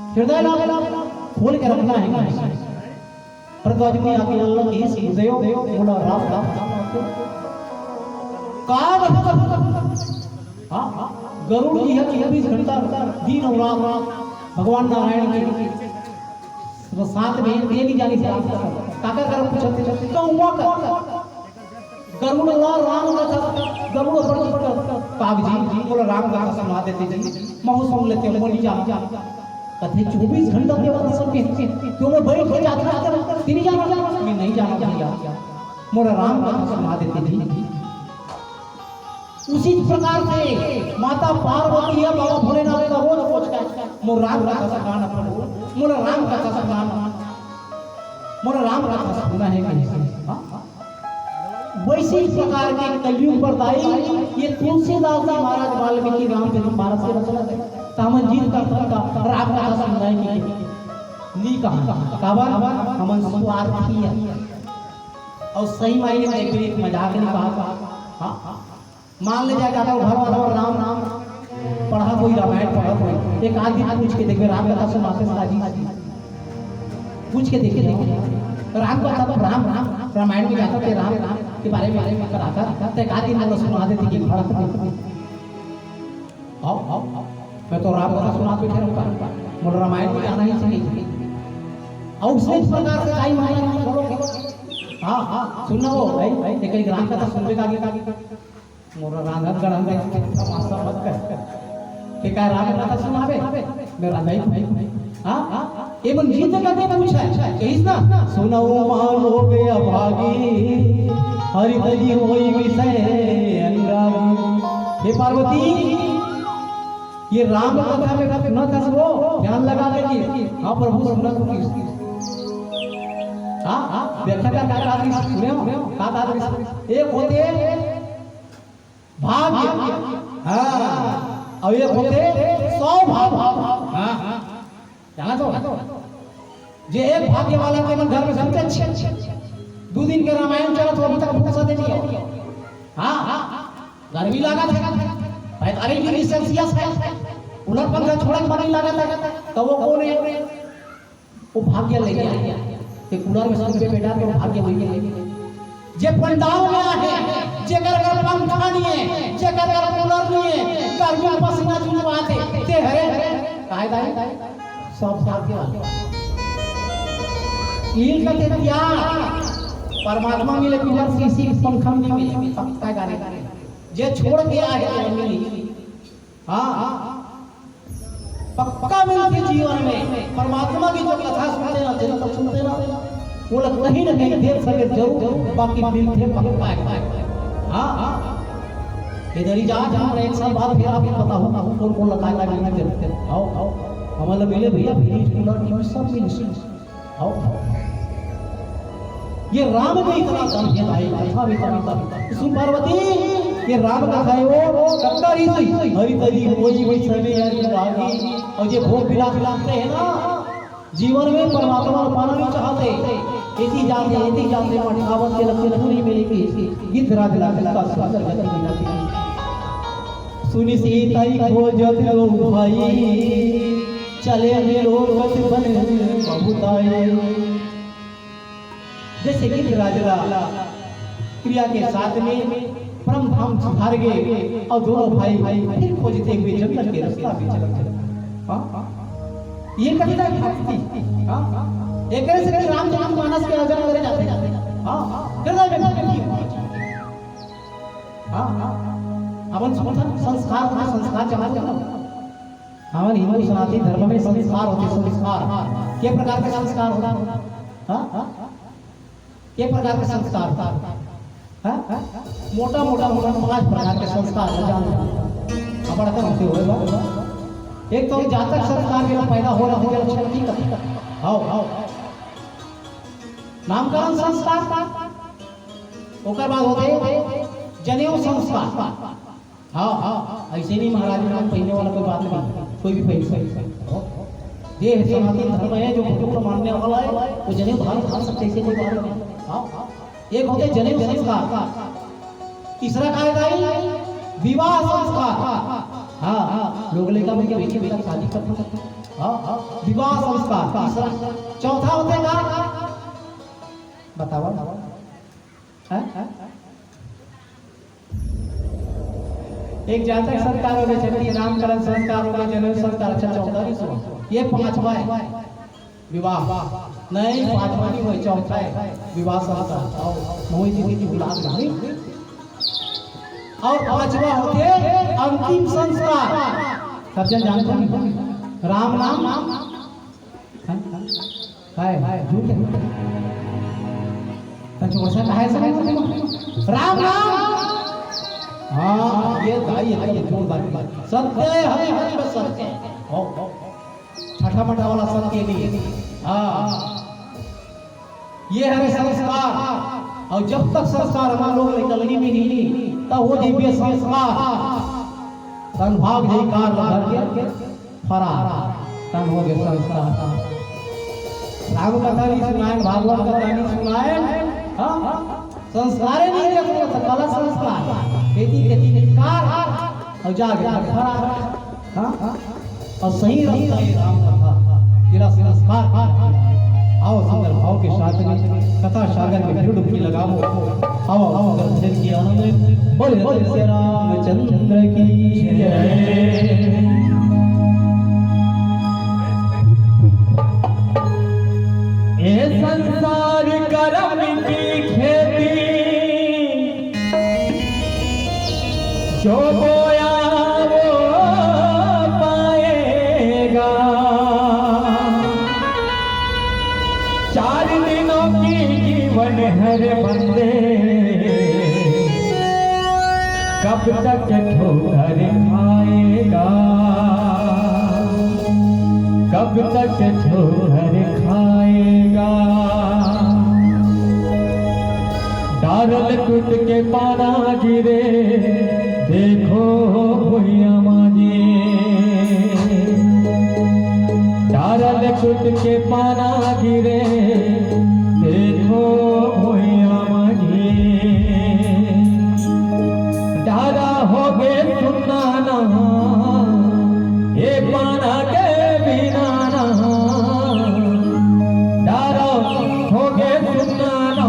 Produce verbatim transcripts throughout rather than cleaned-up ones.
हृदय ला खोल के रखना हे। भरद्वाज मुनि आके बोलना कि हे हृदय, मोला राम, राम, राम, राम। काग, हाँ, गरुड़ जी ह चौबीस घंटा दिन अउ रात भगवान नारायण के साथ में, ये नहीं जानी से आप काका कर पूछत हे, कौआ का। गरुड़ ला राम कथा, गरुड़ पर जी कर, काग जी, मोला राम कथा सुना देते जी, महूँ सुन लेते, मोर नहीं जाना। कथे चौबीस घंटा के ऊपर सब के, तो मैं बैठ के जाता रहता, तेरी जाना, मैं नहीं जाना भैया, मोला राम कथा सुना देते जी। उसी प्रकार से माता पार्वती या बाबा भोलेनाथ का रोज पूछता है, मोर राम कथा सुनाना प्रभु, मोर राम कथा सुनाना, मोर राम कथा सुनना हे कहीं से। हाँ? वैसे ही प्रकार के कलयुग पर दाई ये तुलसीदास जी महाराज वाल्मीकि रामचरित मानस के रचना है। तामन जीत का तन का राम कथा सुनना हे कि नी कहा। काबर? हमन स्वार्थी हे। अउ सही मायने में एक मजाक नहीं कहा। हाँ? मान ले जाए, काका, घर वाला राम, राम पढ़ा कोई, रामायण पढ़ा कोई, एक आदमी पूछ के देखे, राम कथा सुनाते साजी, पूछ के देखे, देखे। राम कथा तो राम, राम, रामायण में जाता थे, राम, राम के बारे में, बारे में कराता, तो एक आदमी मोला सुना देते कि पढ़ा देते। आओ, आओ, आओ। मैं तो राम कथा सुना के ठहरा हूँ, मोला रामायण में जाना ही चाहिए। अउ उसने इस प्रकार से गाई माई, बोलो, बोलो। हाँ, हाँ, सुनना वो, भाई, भाई, एक, एक राम कथा सुनबे का आगे, आगे। मोर रांधत गढ़त में तमाशा मत कर। के काय राम कथा सुनावे? मैं रांधई हूँ। हाँ? ये मन जीत करके पूछा है। कहिस ना, सुनऊ मानो गया भागी, हरि तजी होई विषय अनुरागी। हे पार्वती, ये राम कथा में सुनत हस वो, ध्यान लगा के कि हाँ प्रभु सुनत हूँ। हाँ, हाँ, व्याख्या का का आदमी सुने हो? का आदमी सुने? एक होते भाग्य। हाँ। अउ एक होते सौभाग्य। हाँ। जाना तो? जे एक भाग्य वाला के मन घर में सुनते अच्छे। दू दिन के रामायण चलत हो, अभी तक फुर्सत नहीं हो। हाँ। गर्मी लागत हे, पैंतालीस डिग्री सेल्सियस हे, कूलर पंखा छोड़े के मन नहीं लागत हे, तो वो कौन है? वो भाग्य लेके आए। ये कूलर में सुन के बेटा तो भाग्य वही है। जे पंडाल में आहे, जेकर घर पंखा नहीं है, जेकर घर कूलर नहीं है, गर्मी में पसीना चुचवाथे, ते हरे, काय दाई? सब भाग्य वाले। इनका ते त्याग, परमात्मा मिले, कूलर, एसी, पंखा नहीं मिले, पक्का गाने। जे छोड़ के आए, तो मिली। हाँ, हाँ। पक्का मिलथे जीवन में। परमात्मा की जो कथा सुनते ना, दिन पर सुनते ना, वो लोग कहीं ना कहीं देर सवेर जरूर, बाकी मिलथे पक्का हे। हाँ, हाँ। इधर ही जा, जहाँ एक साल बाद फिर आपको बताऊँ, कौन कौन लगाए, लगाए मिलते रहते हैं। आओ, आओ। हमारा मिले भैया, फ्रिज, कूलर, टीवी सब मिले। आओ, आओ। ये राम में इतना दम है भाई, कथा में इतना दम। सुन पार्वती, ये राम कथा है वो, कक्का ही सही। हरि तरी कोई भी समय अनुरागी। और ये भोग विलास लाते हैं ना, जीवन में परमात्मा को पाना नहीं चाहते। एती जाते, एती जाते, मटकावत के लगते पूरी मिलेगी। गिद्धराज लाल का सुंदर गति मिलती। सुनि सीता ही खोजत लो भाई, चले अनेलोकत बन बहुताई। जैसे कि राजला प्रिया के साथ में परम धाम सिधार गए और दोनों भाई फिर खोजते हुए जंगल के रास्ता में चल गए। हाँ? ये कविता है भक्ति। हाँ? एक तरह से रामचरित मानस के अजर करे जाते हैं। हाँ? हृदय में भक्ति। हाँ? अपन सुनथन संस्कार होथे, संस्कार जमा करना। हमर हिंदू सनातन धर्म में संस्कार होथे, संस्कार। के प्रकार के संस्कार होथे? हाँ? के प्रकार के संस्कार होथे? हाँ? मोटा मोटा मोटा पांच प्रकार के संस्कार हो जान। अबड़ अकन होथे होए बा। एक तो जातक संस्कार के पैदा हो रहा हो गया, छठी का। हाव, हाव। नामकरण संस्कार। ओकर बाद होथे जनेऊ संस्कार। हाँ, हाँ, ऐसे नहीं महाराज, हम पहनने वाला कोई बात नहीं, कोई भी पहन सकता है। हाँ, ये है सनातन धर्म है, जो गुरु को मानने वाला है, वो जनेऊ धारण कर सकते हैं, ऐसे कोई बात नहीं। हाँ, एक होते जनेऊ संस्कार, तीसरा का है भाई, विवाह संस्कार। हाँ, हाँ, लोग लेकर मुझे बेटी बेटा शादी कर सकते हैं। हाँ, विवाह संस्कार तीसरा। चौथा होथे का? बतावा। हैं? एक जातक संस्कार हो गे, छठी नामकरण संस्कार हो गे, जनेऊ संस्कार, अच्छा, चौथा नहीं सुना। ये पांचवा है विवाह। नहीं, पांचवा नहीं होय, चौथा है विवाह संस्कार। अउ मोहित जी की बुला नहीं। अउ पांचवा होथे अंतिम संस्कार। सब झन जानथो नहीं? राम नाम। हैं? काय? झूठ है। तो चोरसा कहे से नहीं? राम नाम। हाँ, ये दाई एकदम जोरदार बात। सत्य है, हर हर में सत्य है। हो, हो। छठा मठा वाला सत्य नहीं। हाँ। ये हरे संस्कार। अउ जब तक संस्कार हमर लोग में चलनी में नहीं, तब वो दिव्य संस्कार। तन भाग जई कार ला धर के फरार। तन हो गे संस्कार। राम कथा नहीं सुनाए, भागवत कथा नहीं सुनाए। हाँ? संस्कारे नहीं रहे, तो गलत संस्कार। खेती, खेती, धिक्कार। अउ जागे फरार। हाँ? अउ सही रस्ता ये राम कथा, जेला संस्कार। आओ, सुंदर भाव के साथ में कथा सागर में फिर डुबकी लगाओ। आओ, आओ, सुंदर भजन के आनंद में। बोले, बोले श्री रामचंद्र की जय। ए संसार करम की खेती, जो बोया वो पाएगा। चार दिनों की जीवन है रे बंदे, कब तक ठोकर खाएगा, कब तक ठोकर खाएगा। डारल टूट के पाना गिरे, देखो भुइया माजी। डारल टूट के पाना गिरे, देखो भुइया माजी। डारा हो गे सुन्ना ना, ए पाना के बिना ना। डारा हो गे सुन्ना ना,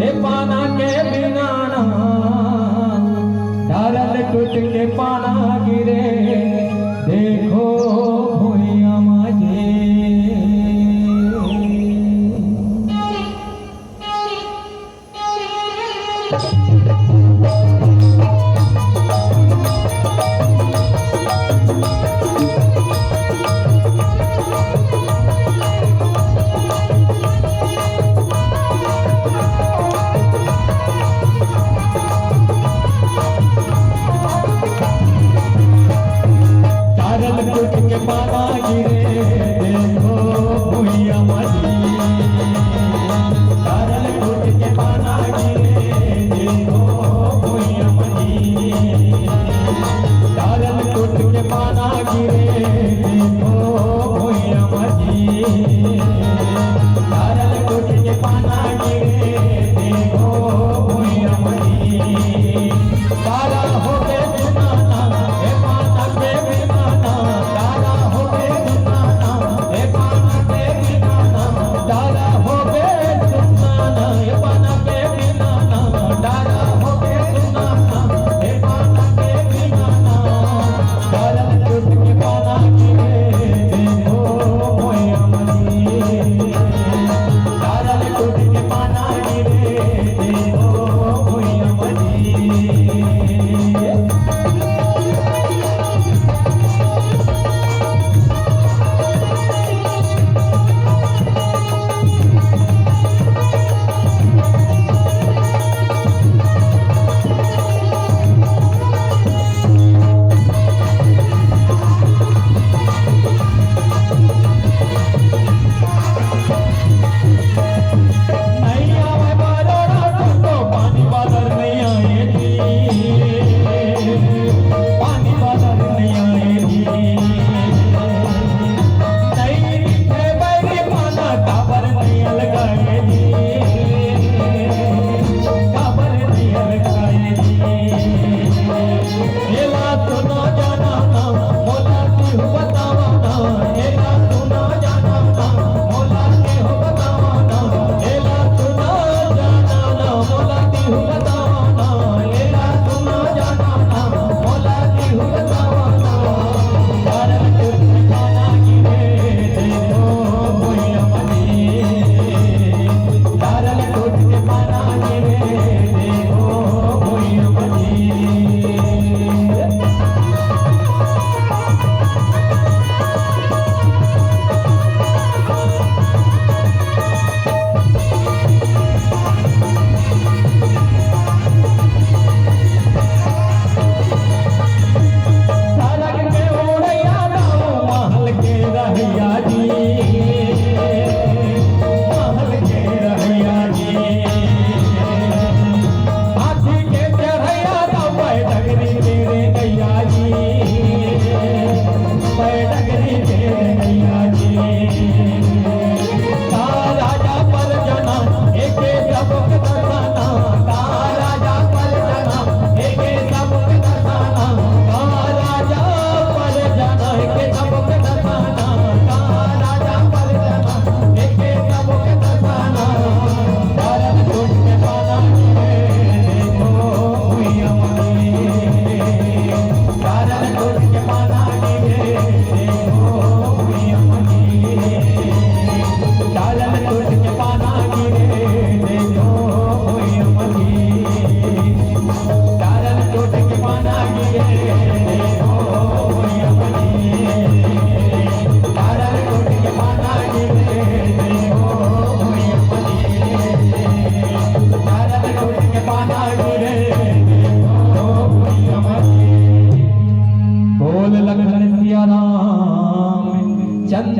ए पाना के बिना ना। डारल टूट के पाना गिरे, देखो भुइया माजी।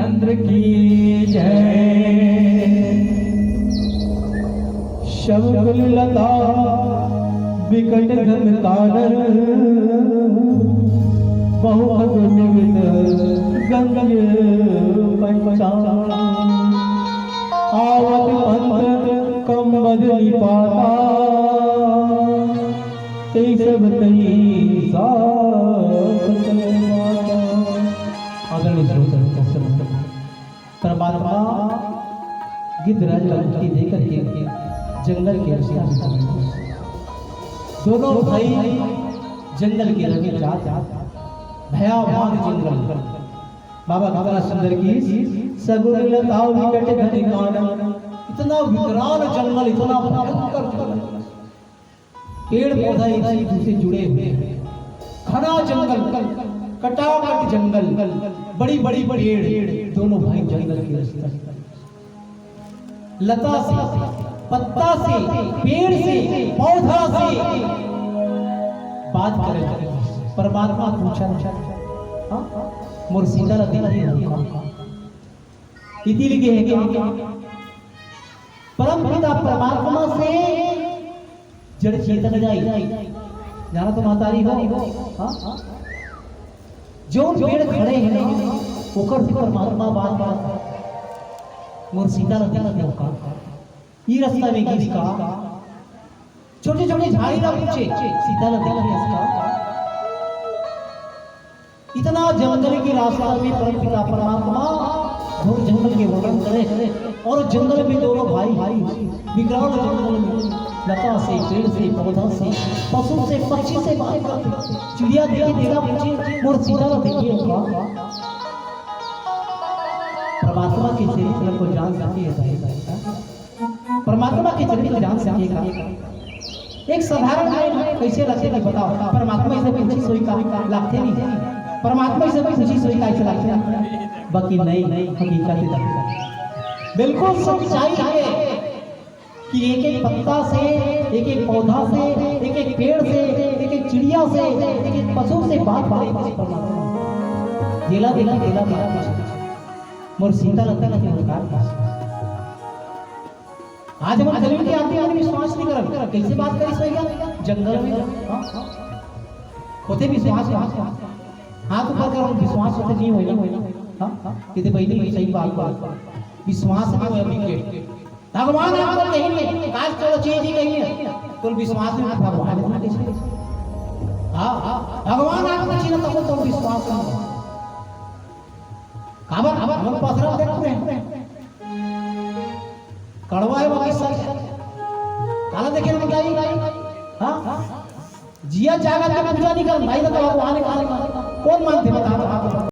चंद्र की जय। शंकुल लता विकट घन कानन, बहु खग निवित गंग पंचान। आवत पंत कंबद निपाता, तेई सब तई साप चल माता। आदरणीय श्रोता दर्शक, परमात्मा गिद्धराज ला मुक्ति देकर के जंगल के रास्ता में चले। दोनों भाई जंगल के राह में जात, भयावह जंगल। बाबा कितना सुंदर की सगुन लता विकट घन कानन, इतना विकराल जंगल, इतना भयंकर जंगल। पेड़ पौधा एक दूसरे से जुड़े हुए हैं। घना जंगल, कटाकट जंगल, बड़ी बड़ी पेड़, दोनों भाई जंगल के रास्ता। लता से, पत्ता से, पेड़ से, पौधा से बात करे। परमात्मा पूछा, हाँ? मोर सीता ला देखे हो का? इति लिखे है का? परम पिता परमात्मा से जड़ चेतन जाई। जाना तो महतारी हो, हाँ? जो पेड़ खड़े हैं ना, ओकर से परमात्मा बात करत हे। मोर सीता ला देखे हो का? ई रास्ता में गिस का? छोटे छोटे झाड़ी ला पूछे, सीता ला देखे हस का? इतना जंगल के रास्ता में परम पिता परमात्मा घोर जंगल के वर्णन करे और जंगल में दोनों भाई विकराल जंगल में लता से, पेड़ से, पौधा से, पशु से, पक्षी से बात करते। चिड़िया देखे, तेला पूछे, मोर सीता ला देखे हो का? परमात्मा के चरित्र को जान सके है भाई, भाई। परमात्मा के चरित्र जान सके का? एक साधारण आदमी कैसे लगथे कि बताओ, परमात्मा इसे पूछिस होही का? लगथे नहीं। परमात्मा इसे पूछिस होही का? इसे लगथे नहीं। बाकी नहीं, हकीकत है। बिल्कुल सच्चाई है कि एक एक पत्ता से, एक एक पौधा से, एक एक पेड़ से, एक एक चिड़िया से, एक एक पशु से बात करे परमात्मा। जेला देखी, तेला बात पूछे। मोर सीता ला देखे हो का? आज हमन कलियुग के आदमी मन विश्वास नहीं करन। कैसे बात करिस होही का? जंगल में, हाँ? होथे विश्वास, हाँ? हाथ ऊपर करो, विश्वास होथे नहीं होही ना, हाँ? किते पहली सही बात, बात विश्वास नहीं होय अभी के। भगवान आपको कहीं नहीं, काश चलो चीज ही कहीं है, तो विश्वास में भगवान नहीं कैसे? हाँ, हाँ, भगवान आपको चिन्ह तब तो विश्वास नहीं। काबर? हमन पथरा देख रहे हैं। कड़वा है वो किस्सा। काला देखे ना बताई? हाँ? जिया जागा के पूजा नहीं करन भाई, तो भगवान काले कौन मानथे, बता, बता, बता।